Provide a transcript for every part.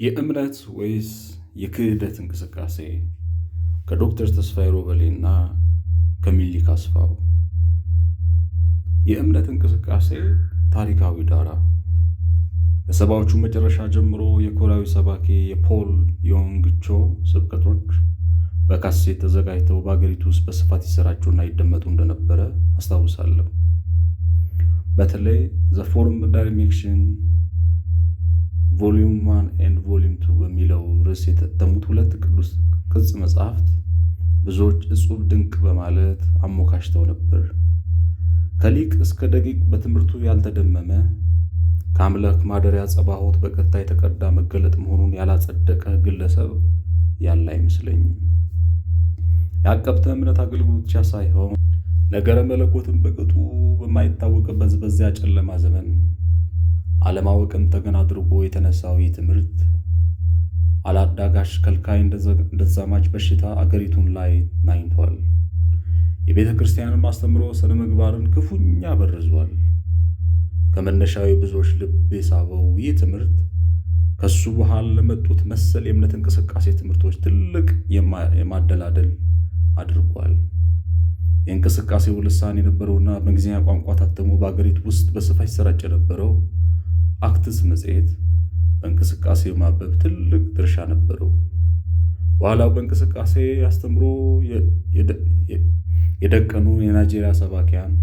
የእምነት ወይስ የክህደት እንቅስቃሴ? ከዶክተር ተስፋዬ ሮበሌና ከሚሊክ አስፋው። የእምነት እንቅስቃሴ ታሪካዊ ዳራ። ከሰባዎቹ መጨረሻ ጀምሮ የኮሪያዊ ሰባኪ የፖል ዮንግ ቾ ስብከቶች በካሴት ተዘጋጅተው በአገሪቱ ውስጥ በስፋት ይሰራጩና ይደመጡ እንደነበረ አስታውሳለሁ። በተለይ The Four Directions Volume 1 and Volume 2 በሚለው ርዕስ የታተሙት ሁለት ቅዱስ ቅጽ መጽሐፍት ብዙዎች እጹብ ድንቅ በማለት አሞካሽተው ነበር። ከሊቅ እስከ ደቂቅ በትምህርቱ ያልተደመመ፣ ከአምላክ ማደሪያ ጸባዖት በቀጥታ የተቀዳ መገለጥ መሆኑን ያላጸደቀ ግለሰብ ያለ አይመስለኝም። የአቀብተ እምነት አገልግሎት ብቻ ሳይሆን ነገረ መለኮትን በቅጡ በማይታወቅበት በዚያ ጨለማ ዘመን አለማወቅን ተገን አድርጎ የተነሳው ይህ ትምህርት አላዳጋሽ ከልካይ እንደተዛማች በሽታ አገሪቱን ላይ ናኝቷል። የቤተ ክርስቲያንን አስተምህሮ ስነ ምግባርን ክፉኛ በርዟል። ከመነሻው የብዙዎች ልብ የሳበው ይህ ትምህርት ከሱ በኋላ ለመጡት መሰል የእምነት እንቅስቃሴ ትምህርቶች ትልቅ የማደላደል አድርጓል። የእንቅስቃሴው ልሳን የነበረውና በእንግሊዝኛ ቋንቋ ታትሞ በአገሪቱ ውስጥ በስፋት ይሰራጭ የነበረው አክትስ መጽሔት በእንቅስቃሴው ማበብ ትልቅ ድርሻ ነበረው። በኋላው በእንቅስቃሴ አስተምሮ የደቀኑ የናይጄሪያ ሰባኪያን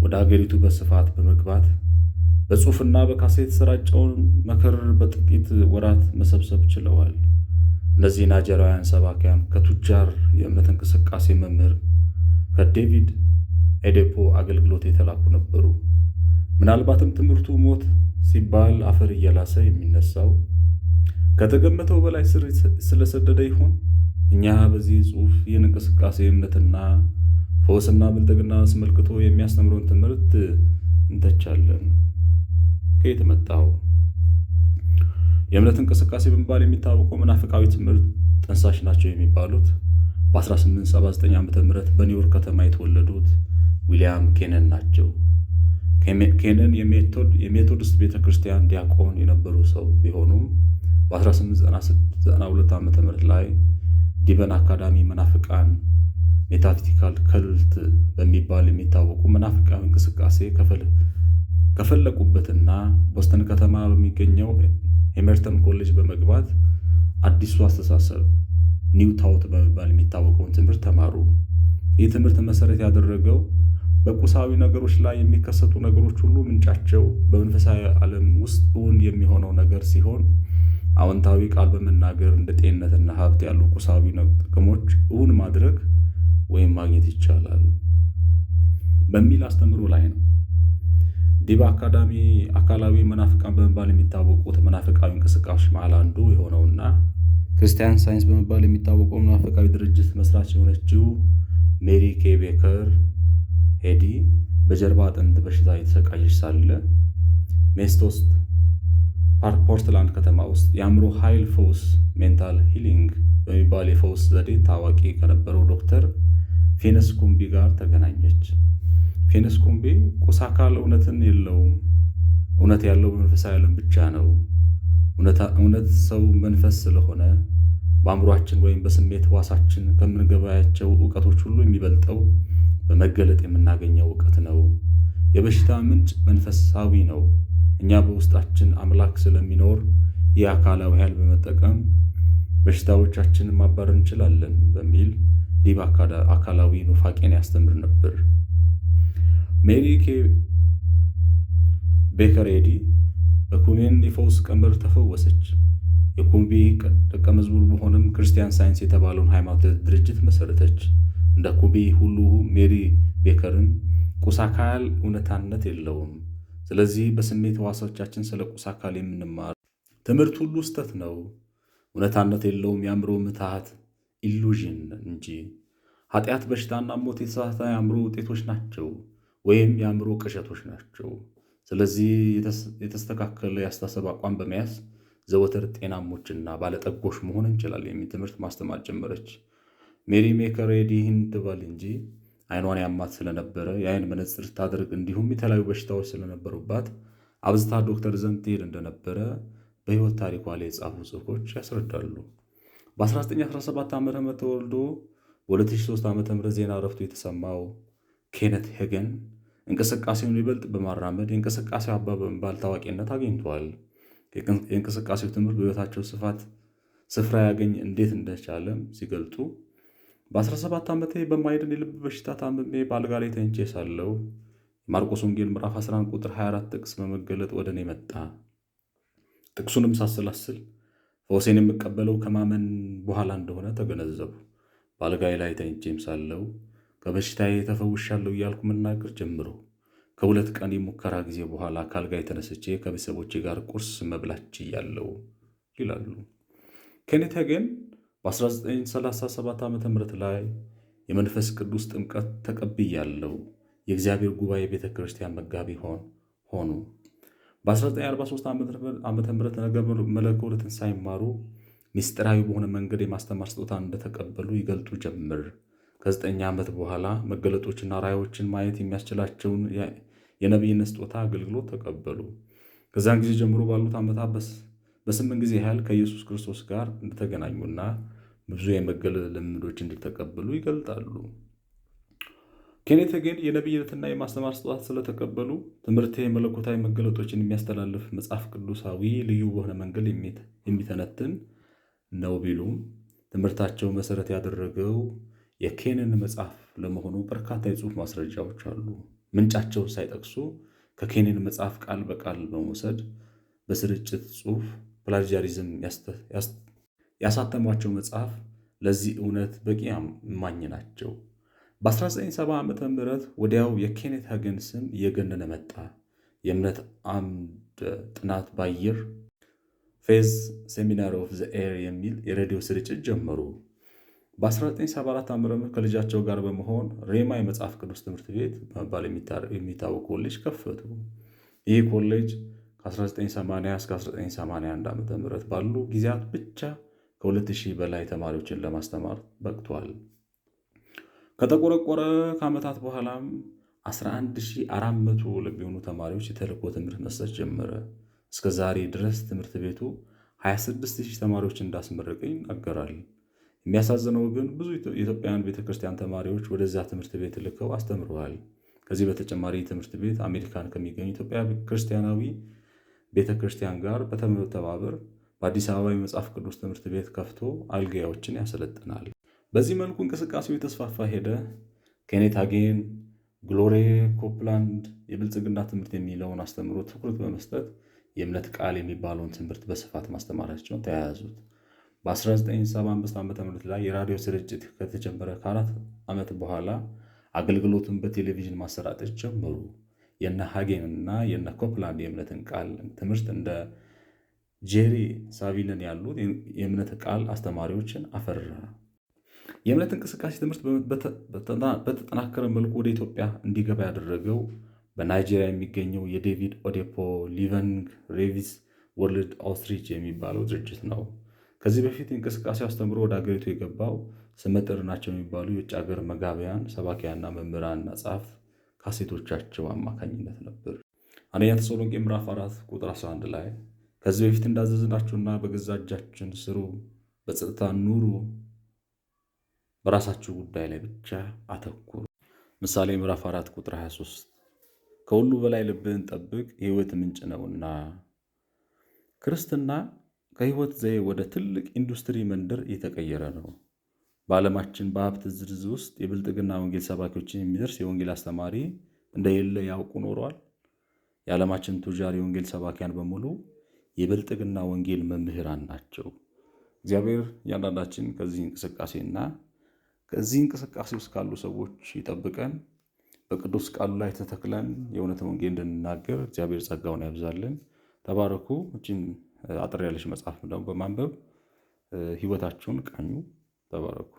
ወደ አገሪቱ በስፋት በመግባት በጽሑፍና በካሴት የተሰራጨውን መከር በጥቂት ወራት መሰብሰብ ችለዋል። እነዚህ ናይጄሪያውያን ሰባኪያን ከቱጃር የእምነት እንቅስቃሴ መምህር ከዴቪድ ኦየዴፖ አገልግሎት የተላኩ ነበሩ። ምናልባትም ትምህርቱ ሞት ሲባል አፈር እየላሰ የሚነሳው ከተገመተው በላይ ስር ስለሰደደ ይሆን? እኛ በዚህ ጽሑፍ ይህን እንቅስቃሴ እምነትና ፈውስና ብልጥግና አስመልክቶ የሚያስተምረውን ትምህርት እንተቻለን። ከየት መጣው? የእምነት እንቅስቃሴ በመባል የሚታወቀው መናፍቃዊ ትምህርት ጠንሳሽ ናቸው የሚባሉት በ1879 ዓ ም በኒውዮርክ ከተማ የተወለዱት ዊሊያም ኬነን ናቸው። ኬነን የሜቶዲስት ቤተ ክርስቲያን ዲያቆን የነበሩ ሰው ቢሆኑም በ1892 ዓ ም ላይ ዲቨን አካዳሚ መናፍቃን metaphysical cult በሚባል የሚታወቁ መናፍቃዊ እንቅስቃሴ ከፈለቁበትና ቦስተን ከተማ በሚገኘው ኤመርተን ኮሌጅ በመግባት አዲሱ አስተሳሰብ New Thought በመባል የሚታወቀውን ትምህርት ተማሩ። ይህ ትምህርት መሰረት ያደረገው በቁሳዊ ነገሮች ላይ የሚከሰቱ ነገሮች ሁሉ ምንጫቸው በመንፈሳዊ ዓለም ውስጥ እውን የሚሆነው ነገር ሲሆን፣ አዎንታዊ ቃል በመናገር እንደ ጤንነትና ሀብት ያሉ ቁሳዊ ጥቅሞች እውን ማድረግ ወይም ማግኘት ይቻላል በሚል አስተምህሮ ላይ ነው። ዲባ አካዳሚ አካላዊ መናፍቃን በመባል የሚታወቁት መናፍቃዊ እንቅስቃሴዎች መሃል አንዱ የሆነውና Christian Science በመባል የሚታወቀው መናፍቃዊ ድርጅት መስራች የሆነችው ሜሪ ኬ ቤከር ሄዲ በጀርባ አጥንት በሽታ የተሰቃየች ሳለ ሜን ውስጥ ፖርትላንድ ከተማ ውስጥ የአእምሮ ኃይል ፈውስ mental healing በሚባል የፈውስ ዘዴ ታዋቂ ከነበረው ዶክተር ፊነስ ኩምቢ ጋር ተገናኘች። ፊነስ ኩምቢ ቁስ አካል እውነትን የለውም፣ እውነት ያለው በመንፈሳዊ ዓለም ብቻ ነው። እውነት ሰው መንፈስ ስለሆነ በአእምሯችን ወይም በስሜት ሕዋሳችን ከምንገበያቸው እውቀቶች ሁሉ የሚበልጠው በመገለጥ የምናገኘው እውቀት ነው። የበሽታ ምንጭ መንፈሳዊ ነው። እኛ በውስጣችን አምላክ ስለሚኖር ይህ አካላዊ ኃይል በመጠቀም በሽታዎቻችንን ማባረር እንችላለን በሚል ዲብ አካላዊ ኑፋቄን ያስተምር ነበር። ሜሪ ኬ ቤከር ኤዲ በኩሜን የፈውስ ቀንበር ተፈወሰች። የኩምቢ ደቀ መዝሙር በሆነም Christian Science የተባለውን ሃይማኖት ድርጅት መሰረተች። እንደ ኩምቢ ሁሉ ሜሪ ቤከርም ቁስ አካል እውነታነት የለውም፣ ስለዚህ በስሜት ሕዋሶቻችን ስለ ቁስ አካል የምንማር ትምህርት ሁሉ ስህተት ነው፣ እውነታነት የለውም፣ የአእምሮ ምትሃት illusion እንጂ። ኃጢአት፣ በሽታና ሞት የተሳሳተ የአእምሮ ውጤቶች ናቸው ወይም የአእምሮ ቅዠቶች ናቸው። ስለዚህ የተስተካከለ የአስተሳሰብ አቋም በመያዝ ዘወትር ጤናሞችና ባለጠጎች መሆን እንችላለን የሚል ትምህርት ማስተማር ጀመረች። ሜሪ ቤከር ኤዲ ይህን ትበል እንጂ አይኗን ያማት ስለነበረ የአይን መነጽር ታደርግ እንዲሁም የተለያዩ በሽታዎች ስለነበሩባት አብዝታ ዶክተር ዘንድ ትሄድ እንደነበረ በሕይወት ታሪኳ ላይ የጻፉ ጽሑፎች ያስረዳሉ። በ1917 ዓ ም ተወልዶ በ2003 ዓ ም ዜና ዕረፍቱ የተሰማው ኬነት ሄገን እንቅስቃሴውን ይበልጥ በማራመድ የእንቅስቃሴው አባ በመባል ታዋቂነት አግኝቷል። የእንቅስቃሴው ትምህርት በሕይወታቸው ስፋት ስፍራ ያገኝ እንዴት እንደቻለም ሲገልጡ፣ በ17 ዓመቴ በማይድን የልብ በሽታ ታምሜ በአልጋ ላይ ተኝቼ ሳለሁ የማርቆስ ወንጌል ምዕራፍ 11 ቁጥር 24 ጥቅስ በመገለጥ ወደ እኔ መጣ። ጥቅሱንም ሳስላስል ፈውሴን የምቀበለው ከማመን በኋላ እንደሆነ ተገነዘቡ። በአልጋዬ ላይ ተኝቼም ሳለሁ ከበሽታዬ ተፈውሻለሁ እያልኩ መናገር ጀምሮ ከ2 ቀን የሙከራ ጊዜ በኋላ ከአልጋዬ ተነስቼ ከቤተሰቦቼ ጋር ቁርስ መብላት ችያለሁ ይላሉ። ኬኔት ሄገን በ1937 ዓ ም ላይ የመንፈስ ቅዱስ ጥምቀት ተቀብያለሁ፣ የእግዚአብሔር ጉባኤ ቤተ ክርስቲያን መጋቢ ሆኑ። በ1943 ዓ ም ነገረ መለኮትን ሳይማሩ ሚስጥራዊ በሆነ መንገድ የማስተማር ስጦታ እንደተቀበሉ ይገልጡ ጀምር። ከ9 ዓመት በኋላ መገለጦችና ራእዮችን ማየት የሚያስችላቸውን የነቢይነት ስጦታ አገልግሎት ተቀበሉ። ከዚያን ጊዜ ጀምሮ ባሉት ዓመታት በ8 ጊዜ ያህል ከኢየሱስ ክርስቶስ ጋር እንደተገናኙና ብዙ የመገለጥ ልምዶች እንደተቀበሉ ይገልጣሉ። ኬኔት ሄገን የነቢይነትና የማስተማር ስጦታ ስለተቀበሉ ትምህርት መለኮታዊ መገለጦችን የሚያስተላልፍ መጽሐፍ ቅዱሳዊ ልዩ በሆነ መንገድ የሚተነትን ነው ቢሉም ትምህርታቸው መሰረት ያደረገው የኬንን መጽሐፍ ለመሆኑ በርካታ የጽሑፍ ማስረጃዎች አሉ። ምንጫቸው ሳይጠቅሱ ከኬንን መጽሐፍ ቃል በቃል በመውሰድ በስርጭት ጽሑፍ plagiarism ያሳተሟቸው መጽሐፍ ለዚህ እውነት በቂ እማኝ ናቸው። በ1970 ዓ ም ወዲያው የኬኔት ሄገን ስም እየገነነ መጣ። የእምነት አምድ ጥናት በአየር Faith Seminar of the Air የሚል የሬዲዮ ስርጭት ጀመሩ። በ1974 ዓ ም ከልጃቸው ጋር በመሆን ሬማ የመጽሐፍ ቅዱስ ትምህርት ቤት በመባል የሚታወቅ ኮሌጅ ከፈቱ። ይህ ኮሌጅ ከ1980 እስከ 1981 ዓ ም ባሉ ጊዜያት ብቻ ከ2000 በላይ ተማሪዎችን ለማስተማር በቅቷል። ከተቆረቆረ ከዓመታት በኋላም 11400 ለሚሆኑ ተማሪዎች የተልእኮ ትምህርት መስጠት ጀመረ። እስከ ዛሬ ድረስ ትምህርት ቤቱ 26000 ተማሪዎች እንዳስመረቀ ይናገራል። የሚያሳዝነው ግን ብዙ የኢትዮጵያውያን ቤተክርስቲያን ተማሪዎች ወደዚያ ትምህርት ቤት ልከው አስተምረዋል። ከዚህ በተጨማሪ ትምህርት ቤት አሜሪካን ከሚገኙ ኢትዮጵያ ክርስቲያናዊ ቤተክርስቲያን ጋር በመተባበር በአዲስ አበባ የመጽሐፍ ቅዱስ ትምህርት ቤት ከፍቶ አገልጋዮችን ያሰለጥናል። በዚህ መልኩ እንቅስቃሴው የተስፋፋ ሄደ። ኬኔት ሄገን፣ ግሎሪ ኮፕላንድ የብልጽግና ትምህርት የሚለውን አስተምሮ ትኩረት በመስጠት የእምነት ቃል የሚባለውን ትምህርት በስፋት ማስተማራቸውን ተያያዙት። በ1975 ዓ ም ላይ የራዲዮ ስርጭት ከተጀመረ ከ4 ዓመት በኋላ አገልግሎቱን በቴሌቪዥን ማሰራጨት ጀመሩ። የነ ሄገን እና የነ ኮፕላንድ የእምነትን ቃል ትምህርት እንደ ጄሪ ሳቪልን ያሉ የእምነት ቃል አስተማሪዎችን አፈራ። የእምነት እንቅስቃሴ ትምህርት በተጠናከረ መልኩ ወደ ኢትዮጵያ እንዲገባ ያደረገው በናይጄሪያ የሚገኘው የዴቪድ ኦዴፖ Living Revives World Outreach የሚባለው ድርጅት ነው። ከዚህ በፊት እንቅስቃሴ አስተምሮ ወደ አገሪቱ የገባው ስመጥር ናቸው የሚባሉ የውጭ ሀገር መጋቢያን፣ ሰባኪያንና መምህራንና ጸሐፍት ካሴቶቻቸው አማካኝነት ነበር። አንደኛ ተሰሎንቄ ምዕራፍ 4 ቁጥር 11 ላይ ከዚህ በፊት እንዳዘዝናችሁና በገዛ እጃችን ስሩ፣ በጸጥታ ኑሩ፣ በራሳችሁ ጉዳይ ላይ ብቻ አተኩሩ። ምሳሌ ምዕራፍ 4 ቁጥር 23 ከሁሉ በላይ ልብህን ጠብቅ የሕይወት ምንጭ ነውና። ክርስትና ከሕይወት ዘዬ ወደ ትልቅ ኢንዱስትሪ መንደር እየተቀየረ ነው። በዓለማችን በሀብት ዝርዝር ውስጥ የብልጥግና ወንጌል ሰባኪዎችን የሚደርስ የወንጌል አስተማሪ እንደሌለ ያውቁ ኖሯል። የዓለማችን ቱጃር የወንጌል ሰባኪያን በሙሉ የብልጥግና ወንጌል መምህራን ናቸው። እግዚአብሔር እያንዳንዳችን ከዚህ እንቅስቃሴና ከዚህ እንቅስቃሴ ውስጥ ካሉ ሰዎች ይጠብቀን። በቅዱስ ቃሉ ላይ ተተክለን የእውነት ወንጌል እንድንናገር እግዚአብሔር ጸጋውን ያብዛልን። ተባረኩ። እችን አጠር ያለች መጽሐፍ ደግሞ በማንበብ ሕይወታችሁን ቃኙ። ተባረኩ።